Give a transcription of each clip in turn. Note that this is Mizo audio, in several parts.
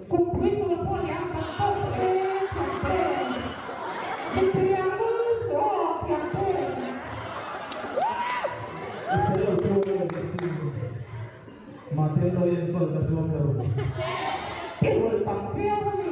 Kumpui sul pawh hi an tam tawk e thiante. Mittui ang mul suh aw thiante. I fel lo chu a awm ka sin. Mahse tawi enkawl ka zuam lo. I rulh tam viau a ni.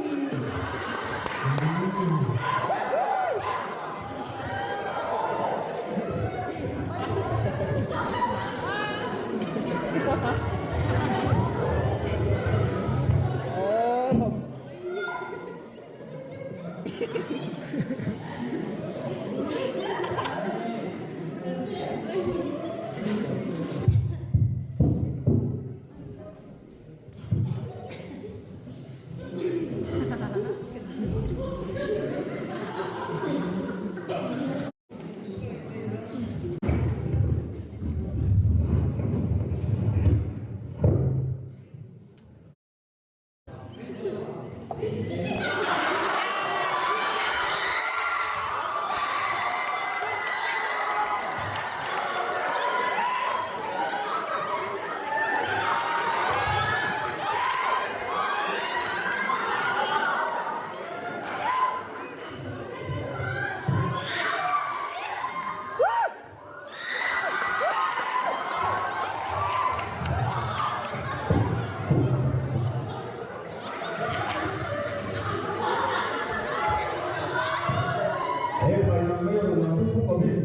He khai lang mai a rawn lang chu Pu Kabir,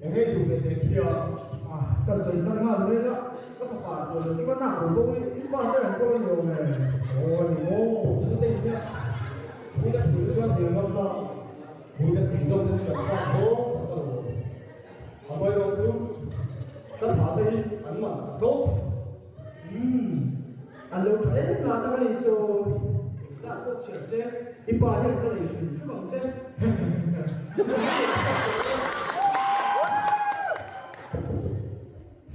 eng ei duh leh teh khi a, kan sawi hman nghal mai a, ka fapa tuah lo chu ka nak lo bawk i, i pa te an kawl a ni awm e. Aw a ni maw, chu te in nia, Pu ka thil chu a hnial ngam ta. Hmuite thing zawk te chu kan fak bawk tak a lo. A mawi rawng chu ka thla te hi an man tlawm thei. Umm, an lo tha em lah tak a ni so. Engzat pawh chhiar se, i pa hian ka lei hrim hrim ang che.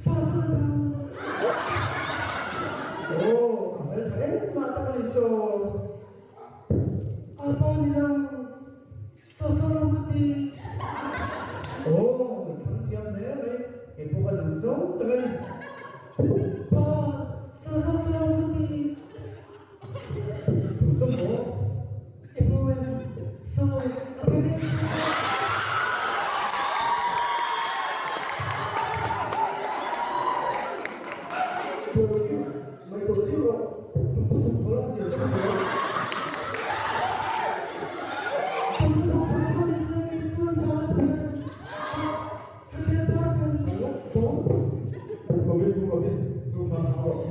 Sa sa ta. Aw, a hmel tha em lah tak a ni so. Ka pa ni lo, saw saw lo ka ti. Aw, i thang thiam hle mai, kei pawh ka duh zo tak a ni. Pa, saw saw saw lo ka ti. Duh zawk maw? I hmu em? Saw, a pe reng saw. Mai tawh chiu rawh, tum tum thawl a zir zawk zel. Tum tum thawl pawh ni se kei chuan tha a ti a, hundred percent. Pu Gobin, Pu Gobin, chu hman hau rawh.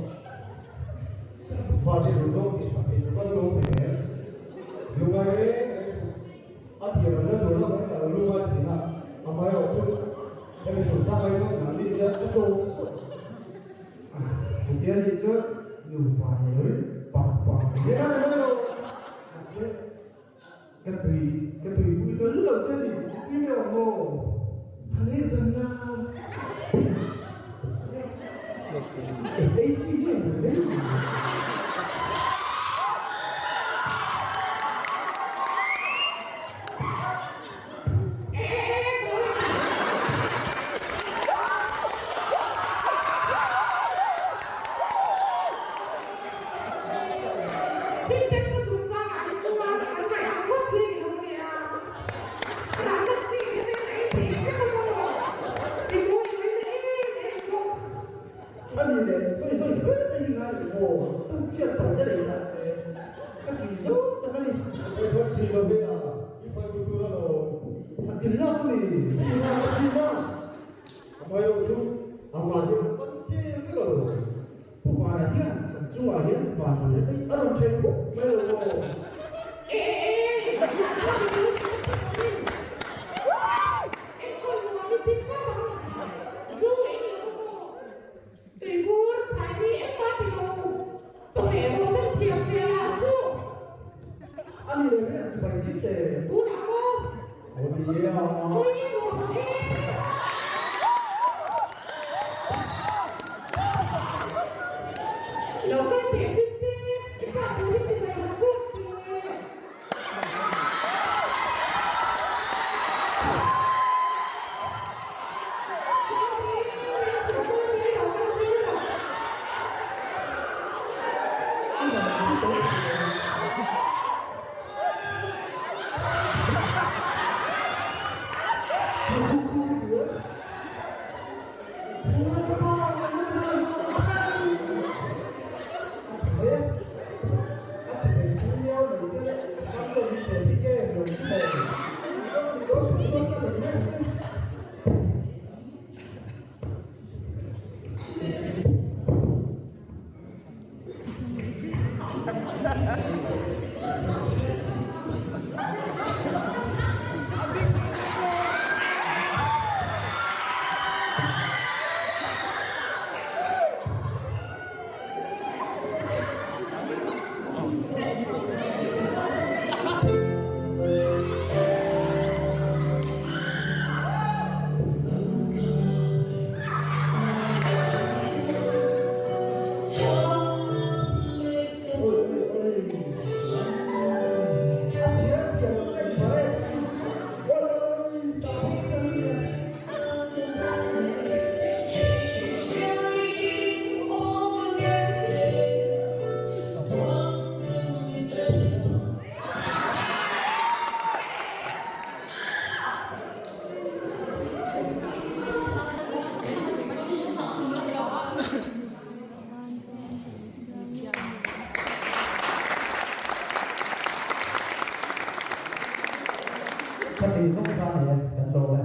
Fate duh zawk tih sak thei chu kan lawm thei em? Lunga reng reng suh. A tir an la tur lo mai ka lo lunga thin a, amaherawhchu hemi chungchang ai chuan nangni hian a tawp phawt. Chutia nih chuan nupa ni loin pa pa ni hian a ni lo. Mahse ka tui ka tui pui hlawl lo che ni tui mai awm maw? Ani zan la. Ei chi nge ni mai? A ni leh sawi sawi fe te hi ngai lo maw? Tuk chiat tawh te leh dah se ka ti zawk tak a ni. Hei phawt thi lo ve a, i phawt tu tur a lo. A ti lak a ni, ti lak a ti lak. A hmai erawh chu a mah hian a pan chiang vek a lo. Pu Vana hian kan chungah hian van lo leh daih a rawn then khawp mai lo maw? Tuibur phai mi engmah ti lo chawhmeh rawh deuh thiam ve a chu. A ni leh ber chibai dil te. Tunah maw? Aw ni e a. Ui nuam e. Lo kal teh hrim te, i pa tur hi chibai han buk teh. Ka ti zawng kha nia kan lawm e.